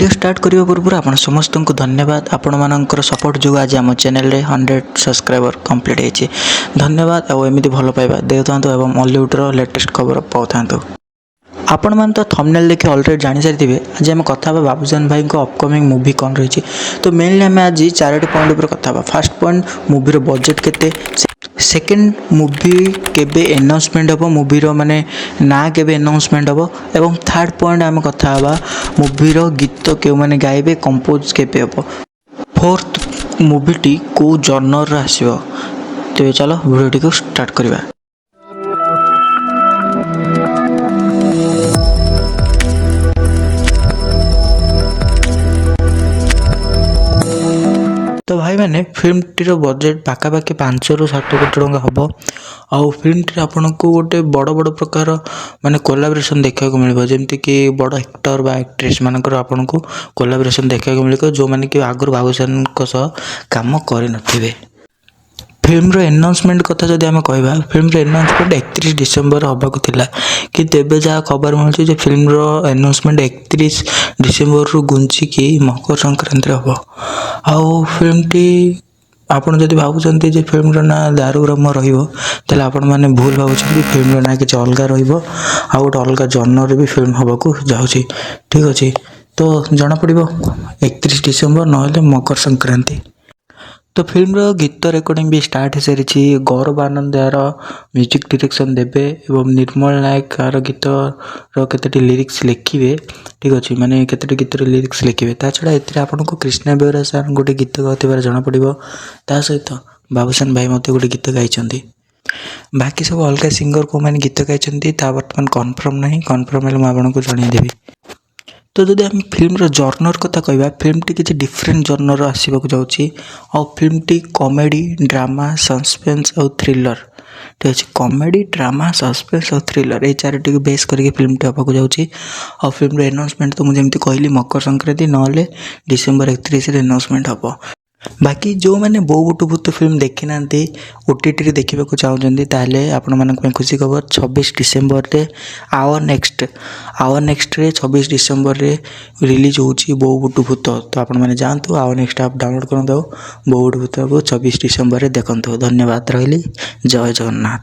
Video start କରିବା ପୂର୍ବରୁ ଆପଣ ସମସ୍ତଙ୍କୁ ଧନ୍ୟବାଦ। ଆପଣମାନଙ୍କର ସପୋର୍ଟ ଯୋଗୁଁ ଆଜି ଆମ ଚ୍ୟାନେଲରେ 100 ସବସ୍କ୍ରାଇବର କମ୍ପ୍ଲିଟ୍ ହେଇଛି। ଧନ୍ୟବାଦ, ଆଉ ଏମିତି ଭଲ ପାଇବା ଦେଉଥାନ୍ତୁ ଏବଂ ଅଲିଉଡ଼ର ଲେଟେଷ୍ଟ ଖବର ପାଉଥାନ୍ତୁ। ଆପଣମାନେ ତ ଥମ୍ବନେଲ୍ ଦେଖି ଅଲରେଡ଼ି ଜାଣିସାରିଥିବେ, ଆଜି ଆମେ କଥା ହେବା ବାବୁସାନ ଭାଇଙ୍କ ଅପକମିଂ ମୁଭି କ'ଣ ରହିଛି। ତ ମେନଲି ଆମେ ଆଜି ଚାରୋଟି ପଏଣ୍ଟ ଉପରେ କଥା ହେବା। ଫାର୍ଷ୍ଟ ପଏଣ୍ଟ, ମୁଭିର ବଜେଟ୍ କେତେ। ସେକେଣ୍ଡ, ମୁଭି କେବେ ଆନାଉନ୍ସମେଣ୍ଟ ହେବ, ମୁଭିର ମାନେ ନାଁ କେବେ ଆନାଉନ୍ସମେଣ୍ଟ ହେବ। ଏବଂ ଥାର୍ଡ଼ ପଏଣ୍ଟ ଆମେ କଥା ହେବା, ମୁଭିର ଗୀତ କେଉଁମାନେ ଗାଇବେ, କମ୍ପୋଜ୍ କେବେ ହେବ। ଫୋର୍ଥ, ମୁଭିଟି କେଉଁ ଜନର୍ର ଆସିବ। ତେବେ ଚାଲ ଭିଡ଼ିଓଟିକୁ ଷ୍ଟାର୍ଟ କରିବା। ତ ଭାଇମାନେ, ଫିଲ୍ମଟିର ବଜେଟ୍ ପାଖାପାଖି 5ରୁ 7 କୋଟି ଟଙ୍କା ହେବ। ଆଉ ଫିଲ୍ମଟିରେ ଆପଣଙ୍କୁ ଗୋଟେ ବଡ଼ ବଡ଼ ପ୍ରକାର ମାନେ କୋଲାବରେସନ୍ ଦେଖିବାକୁ ମିଳିବ, ଯେମିତିକି ବଡ଼ ଆକ୍ଟର ବା ଆକ୍ଟ୍ରେସ୍ ମାନଙ୍କର ଆପଣଙ୍କୁ କୋଲାବରେସନ୍ ଦେଖିବାକୁ ମିଳିବ, ଯେଉଁମାନେ କି ଆଗରୁ ବାବୁସାନଙ୍କ ସହ କାମ କରିନଥିବେ। ଫିଲ୍ମର ଆନାଉନ୍ସମେଣ୍ଟ କଥା ଯଦି ଆମେ କହିବା, ଫିଲ୍ମର ଆନାଉନ୍ସମେଣ୍ଟ 31 ଡିସେମ୍ବର ହେବାକୁ ଥିଲା। କିନ୍ତୁ ଏବେ ଯାହା ଖବର ମିଳୁଛି ଯେ ଫିଲ୍ମର ଆନାଉନ୍ସମେଣ୍ଟ 31 ଡିସେମ୍ବରରୁ ଘୁଞ୍ଚିକି ମକର ସଂକ୍ରାନ୍ତିରେ ହେବ। ଆଉ ଫିଲ୍ମଟି ଆପଣ ଯଦି ଭାବୁଛନ୍ତି ଯେ ଫିଲ୍ମର ନାଁ ଦାରୁ ବ୍ରହ୍ମ ରହିବ, ତାହେଲେ ଆପଣମାନେ ଭୁଲ ଭାବୁଛନ୍ତି। ଫିଲ୍ମର ନାଁ କିଛି ଅଲଗା ରହିବ ଆଉ ଗୋଟେ ଅଲଗା ଜନରରେ ବି ଫିଲ୍ମ ହେବାକୁ ଯାଉଛି। ଠିକ୍ ଅଛି, ତ ଜଣାପଡ଼ିବ 31 ଡିସେମ୍ବର ନହେଲେ ମକର ସଂକ୍ରାନ୍ତି। ତ ଫିଲ୍ମର ଗୀତ ରେକର୍ଡ଼ିଂ ବି ଷ୍ଟାର୍ଟ ହେଇସାରିଛି। ଗୌରବ ଆନନ୍ଦ ଏହାର ମ୍ୟୁଜିକ୍ ଡିରେକ୍ସନ୍ ଦେବେ ଏବଂ ନିର୍ମଳ ନାୟକ ଏହାର ଗୀତର କେତୋଟି ଲିରିକ୍ସ ଲେଖିବେ। ଠିକ୍ ଅଛି, ମାନେ କେତୋଟି ଗୀତର ଲିରିକ୍ସ ଲେଖିବେ। ତା ଛଡ଼ା ଏଥିରେ ଆପଣଙ୍କୁ କ୍ରିଷ୍ଣା ବେହେରା ସାର୍ ଗୋଟେ ଗୀତ ଗାଉଥିବାର ଜଣାପଡ଼ିବ। ତା ସହିତ ବାବୁସାନ ଭାଇ ମଧ୍ୟ ଗୋଟେ ଗୀତ ଗାଇଛନ୍ତି। ବାକି ସବୁ ଅଲଗା ସିଙ୍ଗର କେଉଁମାନେ ଗୀତ ଗାଇଛନ୍ତି, ତାହା ବର୍ତ୍ତମାନ କନଫର୍ମ ନାହିଁ। କନଫର୍ମ ହେଲେ ମୁଁ ଆପଣଙ୍କୁ ଜଣାଇଦେବି। ତ ଯଦି ଆମେ ଫିଲ୍ମର ଜର୍ନର କଥା କହିବା, ଫିଲ୍ମଟି କିଛି ଡିଫରେଣ୍ଟ ଜର୍ନର ଆସିବାକୁ ଯାଉଛି। ଆଉ ଫିଲ୍ମଟି କମେଡ଼ି, ଡ୍ରାମା, ସସ୍ପେନ୍ସ ଆଉ ଥ୍ରିଲର। ଠିକ୍ ଅଛି, କମେଡ଼ି, ଡ୍ରାମା, ସସ୍ପେନ୍ସ ଆଉ ଥ୍ରିଲର, ଏଇ ଚାରୋଟିକୁ ବେସ୍ କରିକି ଫିଲ୍ମଟି ହେବାକୁ ଯାଉଛି। ଆଉ ଫିଲ୍ମର ଆନାଉନ୍ସମେଣ୍ଟ ତ ମୁଁ ଯେମିତି କହିଲି, ମକର ସଂକ୍ରାନ୍ତି ନହେଲେ ଡିସେମ୍ବର 31ରେ ଆନାଉନ୍ସମେଣ୍ଟ ହେବ। ବାକି ଯେଉଁମାନେ ବୋଉ ବୁଟୁ ଭୂତ ଫିଲ୍ମ ଦେଖିନାହାନ୍ତି, ଓଟିଟିରେ ଦେଖିବାକୁ ଚାହୁଁଛନ୍ତି, ତାହେଲେ ଆପଣମାନଙ୍କ ପାଇଁ ଖୁସି ଖବର, 26 ଡିସେମ୍ବରରେ ଆୱାର ନେକ୍ସଟ, ଆୱାର ନେକ୍ସଟରେ 26 ଡିସେମ୍ବରରେ ରିଲିଜ୍ ହେଉଛି ବୋଉ ବୁଟୁ ଭୂତ। ତ ଆପଣମାନେ ଯାଆନ୍ତୁ, ଆୱାର ନେକ୍ସଟ ଆପ୍ ଡାଉନଲୋଡ଼ କରନ୍ତୁ ଆଉ ବୋଉ ବୁଟୁ ଭୂତକୁ 26 ଡିସେମ୍ବରରେ ଦେଖନ୍ତୁ। ଧନ୍ୟବାଦ, ରହିଲି, ଜୟ ଜଗନ୍ନାଥ।